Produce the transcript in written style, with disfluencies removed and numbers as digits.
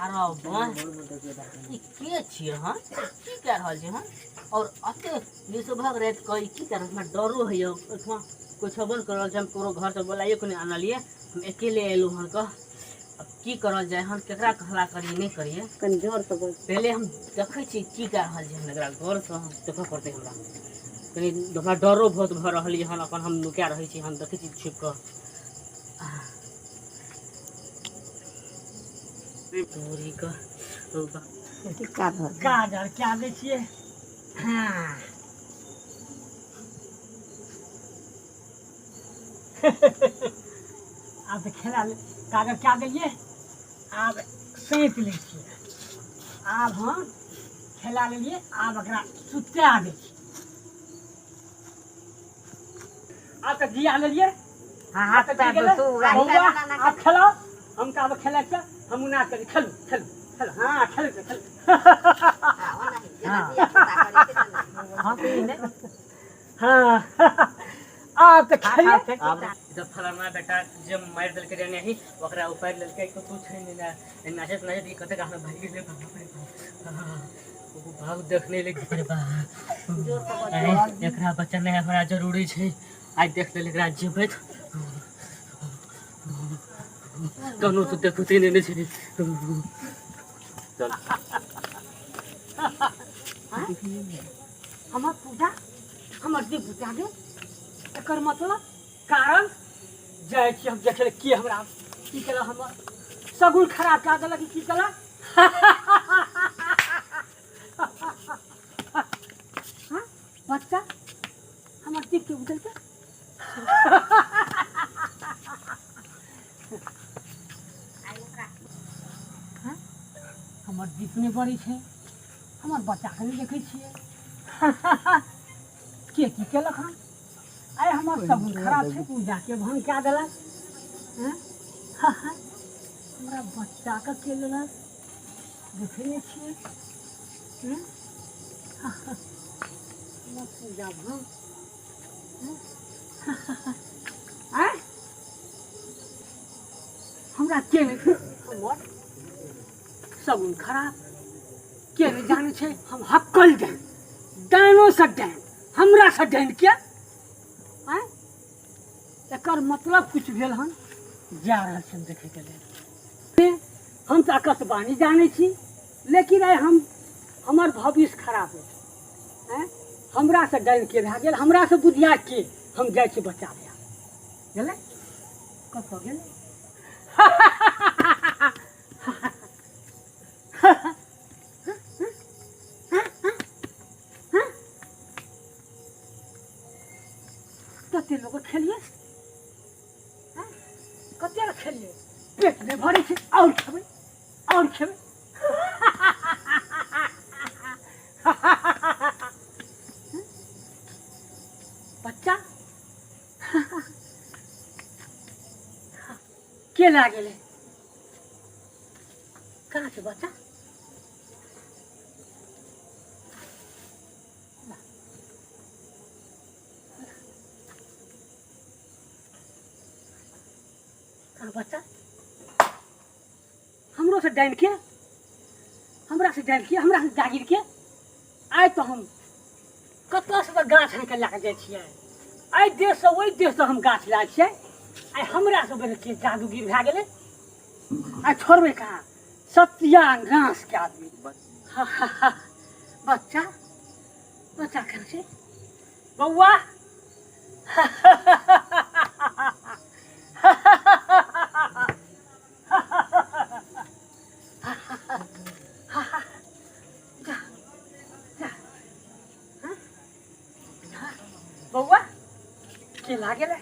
आरो बाह, ई के छियै हन? की कए रहल छै हन? और एते निसभग राति कऽ ई की कए रहल छै? हमरा डरो होइए। ओहिठमा कोइ छेबो नहि कर रहल छै। हम ककरो घरसँ बोलाइयो कऽ नहि आनलियै, हम अकेले एलहुँ हन कऽ। अब की करल जाय हन? केकरा हल्ला करियै, नहि करियै? कनि जोरसँ बोल। पहिले हम देखै छियै की कए रहल छै हन। एकरा गौरसँ देखऽ पड़तै हमरा कनि। हमरा डरो बहुत भऽ रहल यऽ हन। अपन हम नुका रहै छी हन, देखै छी छुपि कऽ। तोरी कऽ। काजर क्या दै छियै? हाँ, आब तऽ खेला काजर क्या देलियै, आब सैंत लै छियै। आब हम खेला लेलियै, आब एकरा सुता दै छियै। आब तऽ जिया लेलियै। हाँ, हाथ तऽ पैर गेलै। दू। बौआ, आब खेलाउ। हम तऽ आब खेलाइ छियै, हम नाच करी। खेलू, खेलू, खेलू। हाँ, खेलू, खेलू। हाँ, तऽ ई नहि। हाँ, आब तऽ खेलियै। आब जब फलाना बेटा जे मारि देलकै रे नहीं, ओकरा उपारि लेलकै। कतहु छै नहि ने। नाचैत नाचैत ई कतेक आगाँ भागि गेलै। बाप रे बाप, ओ भाग देखने ले। अरे बाप, एकरा बचेनाइ हमरा जरूरी छै। आइ देख लेल एकरा जीवैत कनो तऽ देखते नहि ने छै। चल। हमर पूजा, हमर दीप बुझा गेल। एकर मतलब कारण जाइ छी हम देखै लए के हमरा की केलक। हमर सगुन खराब कए देलक कि की केलक? हाँ, बच्चा हमर दीप के उजलकै। हाँ, हमर दीप नहि बरै छै, हमर बच्चाके नहि देखै छियै। के की केलक हन? आइ हमर सगुन खराब छै, पूजाके भंग कए देलक। हँ, हमरा बच्चाके के लेलक? देखै नहि छियै। हँ, हमर पूजा भंग। आँय, हमरा के हमर सगुन खराब के नहि जानै छै। हम हक्कल डाइन, डाइनोसँ डाइन, हमरासँ डाइन किया? आँय, एकर मतलब किछु भेल हन। जा रहल छी हम देखैके लेल। हम तऽ आकाशवाणी जानै छी, लेकिन आइ हम हमर भविष्य खराब अछि। आँय, हमरासँ डाइन के भए गेल? हमरासँ बुधिया के? हम जाइ छी बच्चा भए गेलै। कतऽ गेलै? कते लोक खेलियै, कते खेलियै, पेट नहि भरै छै, आओर खेबै, आओर खेबै। बच्चा के लए गेलै? कहाँ छै बच्चा? कहाँ बच्चा? हमरो से डाइन के, हमरा से डाइन के, हमरा से जागीर के। आइ तऽ हम कतऽसँ तऽ गाछ आनि कऽ लए कऽ जाइ छियै। एहि देशसँ ओहि देशसँ हम गाछ लए छियै। आइ हमरा से बढ़ि के जादूगिर भए गेलै? आइ छोड़बै कहाँ? सत्यानाश के आदमी। बच्चा, बच्चा कहाँ छै बौआ? जा जा। हाँ? बौआ के लागेलै?